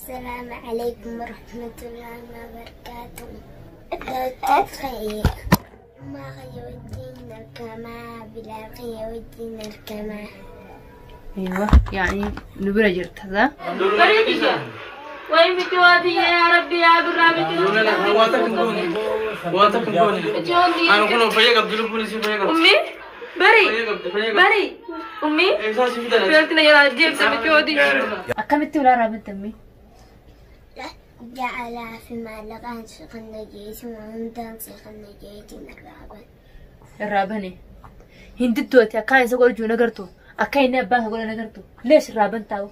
السلام عليكم ورحمة الله وبركاته. لو تتخيل ما غيودين الكما بلا غيودين الكما. ايوه يعني نبرة جرت هذا. وين بتوادي يا ربي يا برامج. أمي بري بري أمي فلتنا يا جيب بتوادي. أكملت ولا رابط أمي؟ جعل في معلقان شقنا جيت وعندان شقنا جيت الرابن. الرابني هندتو أكاين سقول جو نقرتو أكاين نباه سقول نقرتو ليش الرابن تاو؟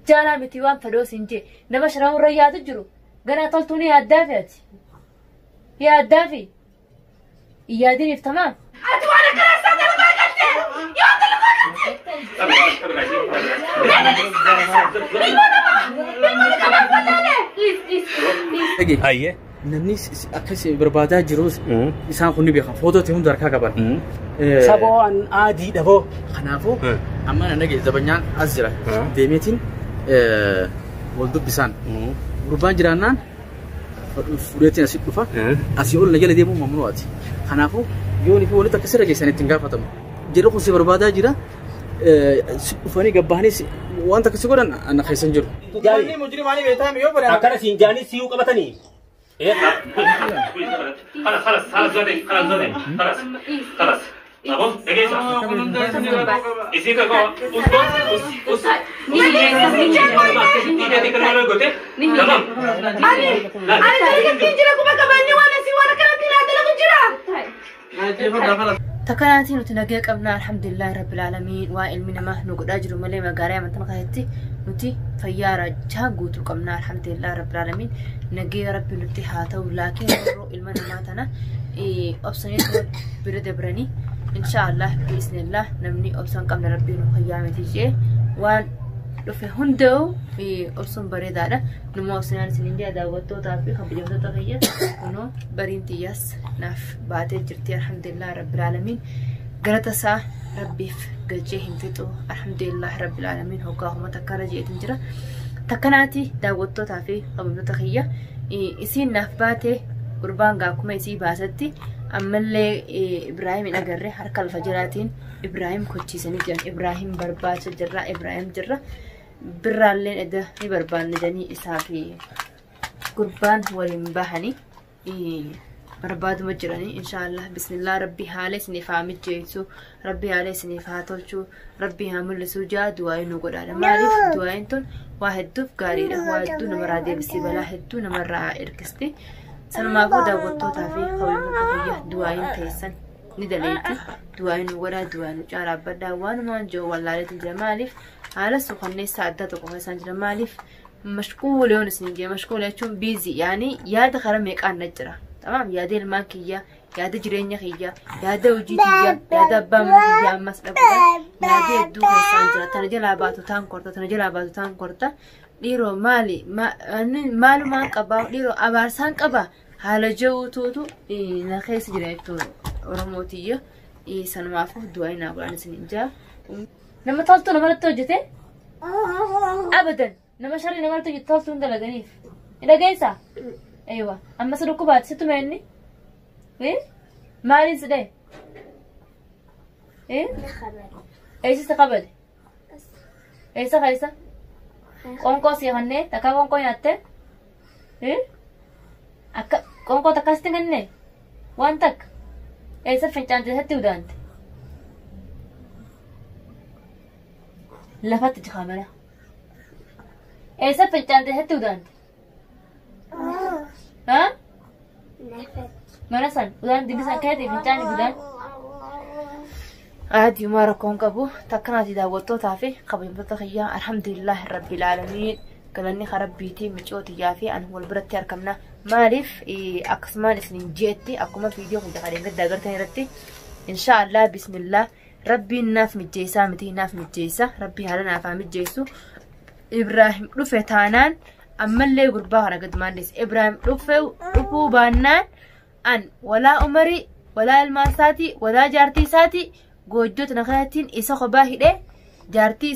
جالا متيوان فلوس إنجي نمش راو رياض الجرو قنا طلتوني يا الدافئ يا الدافي يا ديني في تمام. أتوانا كراسة دلقاقتي يا دلقاقتي Ayyee. Namni akkas barbaadaa jirus isaan kun ni beekan. Footoo hunda harkaa qaban. Saboo an adiidha boo. Kanaafuu amma na dhagaye zabanyaan as jira. Deemeetiin wal dubbisaan. Gurbaan jiraannaan fuudheetiin asii dhufa. Asii ol na jala deemuu mamnuu'aati. Kanaafuu yoo fi walitti akkasirra geessan ittiin gaafatamu. Jedhu kun si barbaadaa jira. Dhufanii gabbahanii wanta akkasii godhan ana keessa hin jiru. Jaali. Mujrimaanii Akkana siin jaanii si'uu qabatanii. خلاص خلاص خلاص زادي خلاص زادي خلاص خلاص أبو دقيقة إذا كان أس أس أس تمام. أنا طريقة تنجرة كما كباني وأنا سوى كانت لا تلقى جرا. Takkanaatiin nuti nagaya qabna alhamdulillahi rabbil aalamiin waa ilmi namaa nu godhaa jiru malee magaalaa amantaa keessatti nuti fayyaa raajaa guutuu qabna alhamdulillahi rabbil aalamiin nagaya rabbi nutti haa ta'u laakiin yeroo ilma namaa tana obsanii bira dabranii inshaallah biiznillah namni obsa hin qabne rabbii nu fayyaa miti jee waan dhufe hunda'u obsuun bareedaadha numa obsinaan isiniin jaa daawwattootaa fi kabajamtoota kiyya kunoo bariin xiyyaas naaf baatee jirti alhamdulillah rabbil aalamiin galata isaa rabbiif galchee hin fixu alhamdulillah rabbil aalamiin hoggaa homa takkaarra jeetin jira takkanaati daawwattootaa fi kabajamtoota kiyya isiin naaf baatee gurbaan gaakuma isii baasatti ammallee Ibraahim hin agarre harka lafa jalaatiin Ibraahim kochiisanii jiran Ibraahim barbaacha jirra Ibraahim jirra birraalleen edda ni barbaanne jedhanii isaa fi gurbaan waliin bahanii barbaaduma jiranii inshaallah bismillah rabbi haala isiniif haa mijjeessu rabbi haala isiniif haa tolchu rabbi haa mul'isu jaa du'aayi nu godhaadha maaliif du'aayin tun waa hedduuf gaariidha waa hedduu namarraa deebistii balaa hedduu namarraa ergisti sanumaafuu daawwattootaa fi kabajamtoota kiyya du'aayin teessan ni daleetti du'aayin nu godhaa du'aayin nu caalaa abbadhaa waanumaan jiru wallaaleetiin jira maaliif haala suukanneessaa addaa tokko keessaan jira maaliif mashquul yoon isin jee mashquul jechuun biizii yaani yaada karaa meeqaan na jira tamaam yaada ilmaan kiyya yaada jireenya kiyya yaada hojii kiyya yaada abbaa mana kiyya ammas dhabuudhaan yaada hedduu keessaan jira tana jalaa baatu taan korta tana jalaa baatu taan korta dhiiroo maali maalumaan qabaa dhiiroo abaarsaan qabaa haala jiruutuutu na keessa jira jechuudha Oromootiyya sanumaafuu du'aa naa godhan isin jaa. Nama toltuu namarratti hojjete abadan nama sharri namarratti hojjete toltuu hin dalaganiif. Ni dhageessaa? Eeywa amma si dhukkubaati sitti mee inni? Maaliin si dhaye? Eessa si qabate? Eessa keessa? Qoonqoo si kannee takkaa qoonqoo nyaattee? Akka qoonqoo takka sitti kennee? Waan takka eessa fincaante eessatti udaante? Lafatti jikamera. Eessa fincaante eessatti udaante? Ha? Mana san udaan digisa keeti fincaani udaan. Aadiyumaa rakkoon qabu takkanaati daawwattootaa fi kabajamtoota kiyyaa alhamdulillahi rabbil aalamiin galanni karabbiitii micootiyyaa fi an wal biratti argamna maaliif akkasumaan isinin jeetti akkuma viidiyoo kiyya kan gadda agartan irratti inshaallah bismillah rabbiin naaf mijjeessaa miti naaf mijjeessa rabbii haala naaf haa mijjeessu Ibraahim dhufe taanaan ammallee gurbaa kana gadumaan deesse Ibraahim dhufuu baannaan an walaa umarii walaa ilmaan isaatii walaa jaartii isaatii goojjoo tana kanattiin isa kophaa hidhee jaartii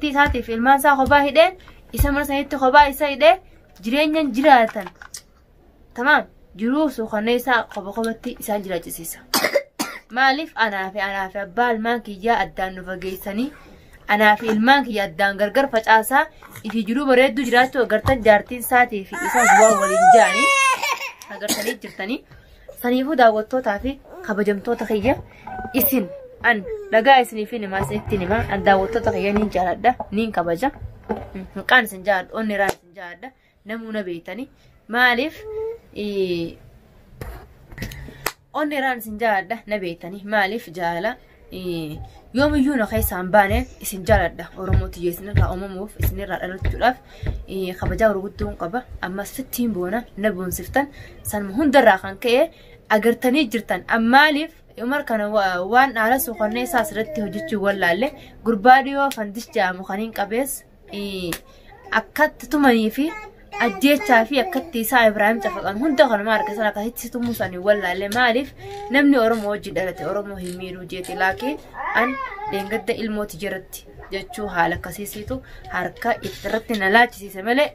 isaatiif ilmaan isaa kophaa hidheen Isa mana sanitti kophaa isa hidhee jireenyaan jiraatan. Tamaam jiruu suuqannee isaa kopha kophatti isaan jiraachisiisa. Maaliif anaa fi abbaa ilmaan kiyyaa addaan nu fageessanii anaa fi ilmaan kiyya addaan gargar facaasaa ifi jiruu bareedduu jiraachuu agartan jaartiin isaatii fi isaas waan waliin jiranii agartanii jirtanii. Saniifuu daawwattootaa fi kabajamtoota kiyya isin an dhagaa isinii fi himaa isinitti himaa an daawwattoota kiyya niin jaaladha niin kabaja. Maqaan isin jaaladha onni irraan isin jaaladha namuuna beektanii maaliif onni irraan isin jaaladha na beektanii maaliif jaala yoomiyyuu na keessaan baane isin jaaladha Oromoo tiyya isinirraa uumamuuf isinirraa dhalachuudhaaf kabajaa gurguddoon qaba ammas fittiin boona na boonsiftan sanuma hundarraa kan ka'e agartanii jirtan ammaaliif Umar kana waan haala suuqannee isaa asirratti hojjechuu wallaalle gurbaa dhiyoo fandish jedhamu kan hin qabees akkatti tumanii fi ajjeechaa fi akkatti isaa Ibraahim cafaqan hunda kanuma harka sana akkasitti tumuu isaanii wallaalle maaliif namni Oromoo wajjin dhalate Oromoo hin miidhuu jeeti laakiin an dheengadda ilmooti jiratti jechuu haala akkasiisiitu harka irratti na laachisiise malee.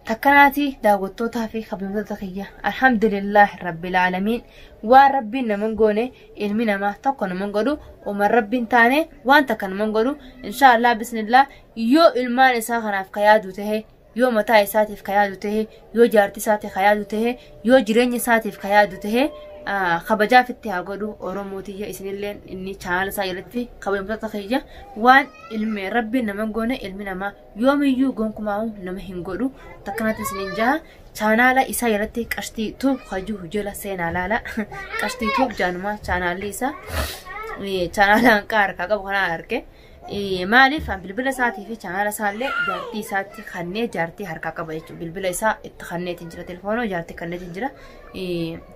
Takkanaati daawwattootaa fi kabajamtoota kiyya alhamdulillah rabbil aalamiin waan rabbiin naman goone ilmi namaa tokko naman godhu umar rabbiin taane waan takka naman godhu inshaallah bismillah yoo ilmaan isaa kanaaf ka yaadu tahe yoo mataa isaatiif ka yaadu tahe yoo jaartii isaatiif ka yaadu tahe yoo jireenya isaatiif ka yaadu tahe kabajaaf itti haa godhu Oromoo tiyya isinilleen inni chaanaala isaa jalatti kabajamtoota kiyya waan ilmi rabbiin nama goone ilmi namaa yoomiyyuu gonkumaa'u nama hin godhu takkanatti isiniin jaha chaanaala isaa jalatti Qashtii Tube hajuu jala seenaa laala Qashtii Tube jaanumaa chaanaalli isaa chaanaala hanqaa harkaa qabu kanaa arge. Maaliif bilbila isaatii fi chaanaala isaallee jaartii isaatti kannee jaartii harkaa qaba jechuudha. Bilbila isaa itti kanneetiin jira telefoonoo jaartii kanneetiin jira.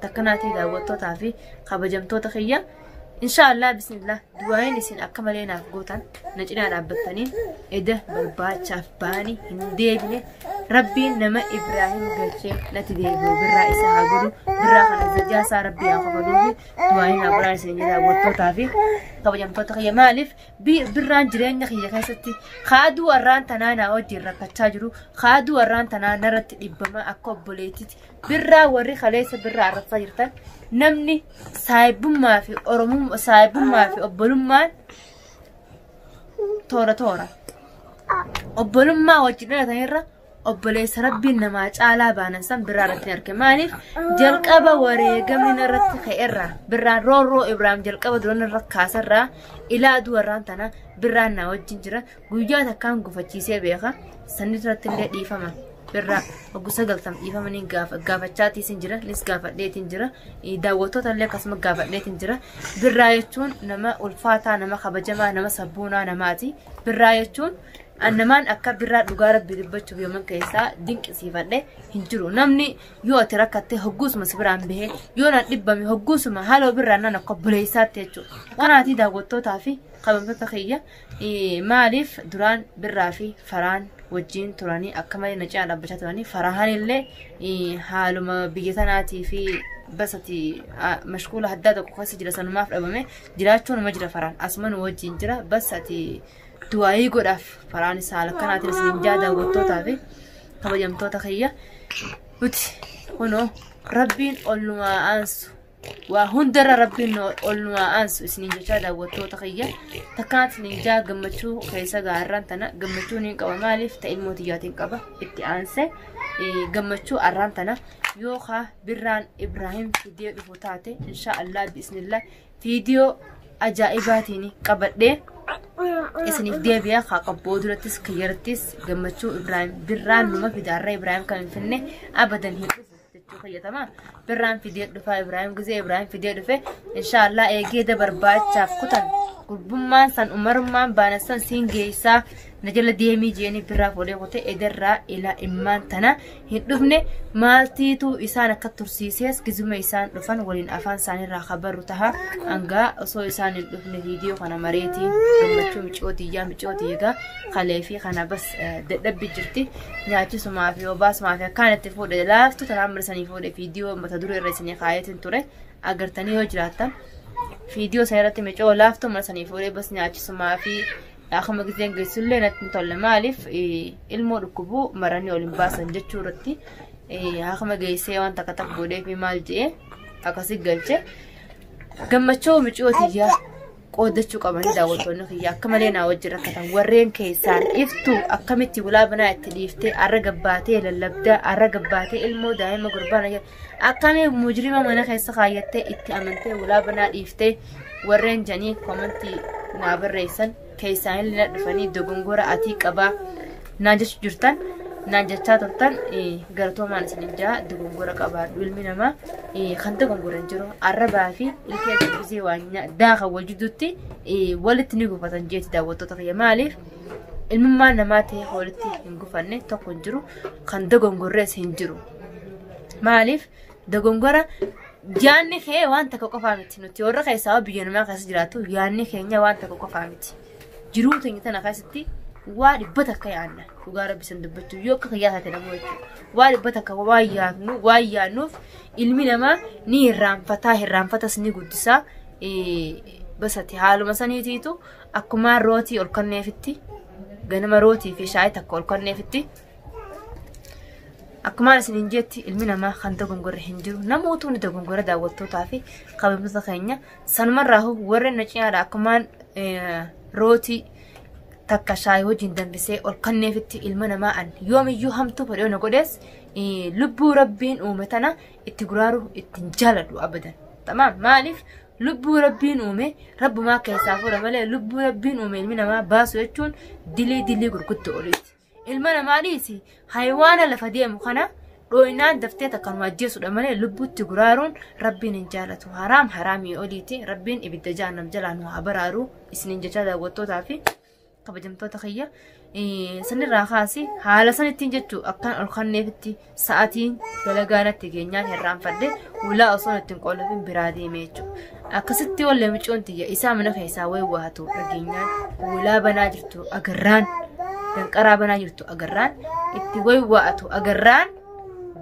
Takkanaatii daawwattootaa fi kabajamtoota kiyya. Inshaallah bismillah du'aayin isin akka malee naaf gootan na cinaa dhaabbattanii eda barbaachaaf ba'anii hin deebine rabbiin nama Ibraahim galchee natti deebi'u birraa isa haa godhu birraa kana zajaa isaa rabbii haa kafaluufi du'aayin haa godhaan isin daawwattootaa fi kabajamtoota kiyya maaliif birraan jireenya kiyya keessatti kaaduu warraan tanaa naa wajjin rakkachaa jiru kaaduu warraan tanaa narratti dhibbama akka obboleettitti birraa warri kaleessa birraa arrabsaa jirtan namni saayibummaa fi Oromummaa saayibummaa fi obbolummaan toora toora obbolummaa wajjin dhalatanirra obboleessa rabbiin namaa caalaa baanan san birraa irratti arge maaliif jalqaba wareegamni irratti ka'erraa birraan roorroo Ibraahim jalqaba duran irra kaasarraa ilaa aduu warraan tana birraan naa wajjin jira guyyaa takkaan gufachiisee beeka sanni irratti illee dhiifama birraa oggu 90 dhiifamanii gaafachaatiisin jira nis gaafadheetiin jira daawwattoota illee akkasuma gaafadheetiin jira birraa jechuun nama ulfaataa nama kabajamaa nama sabboonaa namaati birraa jechuun annamaan akka birraa dhugaa rabbii dubbachuuf yooman keessaa dinqisiifadhe hin jiru namni yoo ati rakkatte hogguusuma si biraan bahee yoo naan dhibbame hogguusuma haaloo birraan naan akka obboleessaatti jechuudha. Kanaatii daawwattootaa fi kabajamtoota kiyya maaliif duraan birraa fi faraan wajjin turanii akka malee na cinaa dhaabbachaa turanii farahan illee haaluma biyya tanaatii fi basati mashkuula haddaa tokko keessa jira sanumaaf dhabame jiraachuun nama jira faraan asuma nu wajjin jira basati du'aayii godhaaf faraan isaa haala kanaatiin isiniin jaa daawwattootaa fi kabajamtoota kiyya nuti kunoo rabbiin ollumaa aansu waa hundarra rabbiin ollumaa aansu isiniin jechaa daawwattoota kiyya takkaat isiniin jaa gammachuu keessa gaarraan tana gammachuu niin qaba maaliif ta'e ilmoo tiyyaatiin qaba itti aanse gammachuu arraan tana yookaan birraan Ibraahim fidee dhufu taate insha Allah bismillah viidiyoo ajaa'ibaatiin qabadhee isiniif deebi'a haa qabboo durattis kiyyarattis gammachuu Ibraahim birraan numa fidaarra Ibraahim kan hin finne abadan hin dhufu jechuu fayyadama birraan fidee dhufaa Ibraahim gizee Ibraahim fidee dhufe inshaallah eegee barbaachaaf kutan gurbummaan san umarummaan baanan san siin geessaa na jala deemii jeeni birraa fuudhee kutee edarraa ila immaan tana hin dhufne maaltiitu isaan akka tursiisees gizuma isaan dhufan waliin afaan isaaniirraa kabarru taha hangaa osoo isaan hin dhufne viidiyoo kana mareetiin gammachuu micootiyyaa micootiyyaa kalee fi kana bas dadhabbi jirti nyaachisumaa fi obaasumaa fi akkaan itti fuudhe laaftu tanaan marsanii fuudhe viidiyoo mata duree irra isinii kaayetiin ture agartanii yoo jiraattan viidiyoo sana irratti micoo laaftu marsanii fuudhee bas nyaachisumaa fi Akkuma giseen geessullee natti hin tolle maaliif ilmoo dhukkubuu maranii ol hin baasan jechuu irratti akkuma geessee waan takka takka godhee fi maal je'ee akkasii galche gammachuu miciyoo tiyyaa qoodachuu qabanii daawwattoonni kiyya akka malee naa wajjin rakkatan warreen keessaan iftu akkamitti ulaa banaa itti dhiiftee arra gabbaatee lallabdaa arra gabbaatee ilmoo daa'ima gurbaan akkamii mujrima mana keessa kaayyattee itti amantee ulaa banaa dhiiftee warreen janii komantii naa barreessan keessaan illee dhufanii dogongora atii qabaa naan jechuu jirtan naan jechaa turtan galatoomaan isin jaa dogongora qabaadhu ilmi namaa kan dogongora hin jiru arrabaa fi ilkee dubbisee waan daaka wal jidduutti walitti ni gufatan jeeti daawwattoota kiyya maaliif ilmummaan namaa ta'e walitti hin gufanne tokko hin jiru kan dogongorrees hin jiru maaliif dogongora yaanni kee waan takka qofaa miti nuti warra keessaa biyya namaa keessa jiraatu yaanni keenya waan takka qofaa miti jiruu teenya tana keessatti waa dhibba takka yaanna dhugaa rabbi san dubbachuu yoo akka kiyyaa taate namuu jechuudha waa dhibba takka waan yaannuuf ilmi namaa ni hirraanfataa hirraanfatas ni guddisaa basati haaluma saniitiitu akkuma rootii ol kenneefitti ganama rootii fi shaayii takka ol kenneefitti Akkuma isin hin jetti ilmi namaa kan dogongorre hin jiru namootu ni dogongora daawwattootaa fi kabajamtoota keenya sanumarraa warreen na cinaadha akkumaan rootii takka shaayii wajjin danfisee ol kenneefitti ilma namaa an yoomiyyuu hamtuu fedhee na godhees lubbuu rabbiin uume tana itti guraaru ittiin jaaladhu abadan. Tamaam maaliif lubbuu rabbiin uume rabbumaa keessaa fuudha malee lubbuu rabbiin uume ilmi namaa baasu jechuun dilii dilii gurguddoo oliiti. Ilma namaa dhiisi hayiwaana lafa deemu kana dhoo'inaan daftee takkanuma ajjeessuudha malee lubbuutti guraaruun rabbiin hin jaalatu. Haraam haraamii oliiti rabbiin ibidda jahannam jalaa nu haa baraaru isiniin jechaa daawwattootaa fi kabajamtoota kiyya sanirraa kaasi haala sanittiin jechuu akkaan ol kenneefitti sa'aatiin dalagaa natti geenyaan hirraanfadhe ulaa osoo ittiin qollofin biraa deeme jechuudha. Akkasitti wallee micoon tiyya isaa mana keessaa wayi waatu dhageenyaan ulaa banaa jirtu agarraan danqaraa banaa jirtu agarraan itti wayi waatu agarraan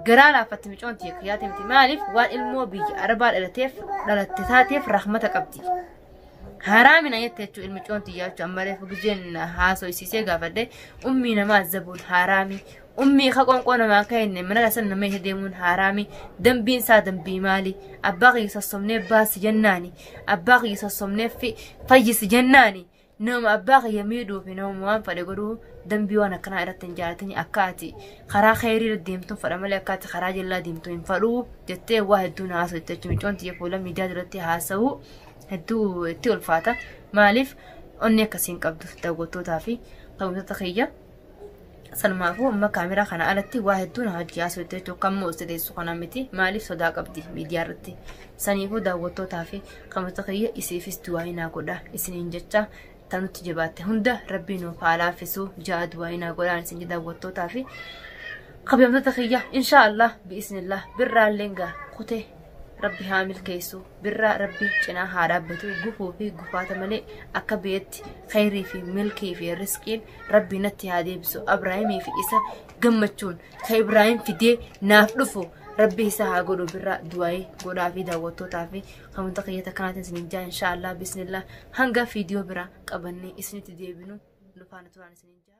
garaa laaffatti micoon tiyya kiyyaate miti maaliif waan ilmoo biyya arabaa dhalateef dhalatte taateef rahmata qabdi. Haraamina jette jechuun ilmi coon tiyyaa jechuun amma reefu gizeen haasoo gaafadhe ummii namaa zabuun haraami ummii ka qonqoo namaa ka'inne mana keessan nama isa deemuun haraami dambiin isaa dambii maali abbaa kiyya sossobnee baasi jennaani abbaa kiyya sossobnee fayyisi jennaani nama abbaa kiyya miidhuu fi nama waan fedhe godhuu dambii waan akkanaa irratti hin jaalatini akka ati karaa khayrii deemtuun fedha malee akka ati karaa jallaa deemtu hin fedhuu jettee waa hedduun haasoo jechuun micoon tiyya fuula miidiyaa duratti haasa'uu. Hedduu itti ulfaata maaliif onni akkasiin qabdu daawwattootaa fi kabajamtoota kiyya sanumaafuu amma kaameraa kana alatti waa hedduun hojii haasoo jechuun kan mo'osteessu kana miti maaliif sodaa qabdi miidiyaa irratti saniifuu daawwattootaa fi kabajamtoota kiyya isiifis du'aa godha isiniin jecha tanutti jabaatte hunda rabbiin nuuf haa laaffisuu ja'a du'aa godhaan isin daawwattootaa fi kabajamtoota kiyya inshaallah bi'iznillah birraallee gaa kutee. Rabbi haa milkeessu birraa rabbi cinaa haa dhaabbatu gufuu fi gufaata malee akka biyyatti khayrii fi milkii fi riskiin rabbi natti haa deebisu Ibraahimii fi isa gammachuun ka Ibraahim fidee naaf dhufu rabbi isa haa godhu birraa du'aayii godhaa fi daawwattootaa fi kamoota kiyyata kanaatiin isiniin jaa inshaallah bismillah hanga viidiyoo biraa qabannee isinitti deebinu nu faana turaan isiniin jaa.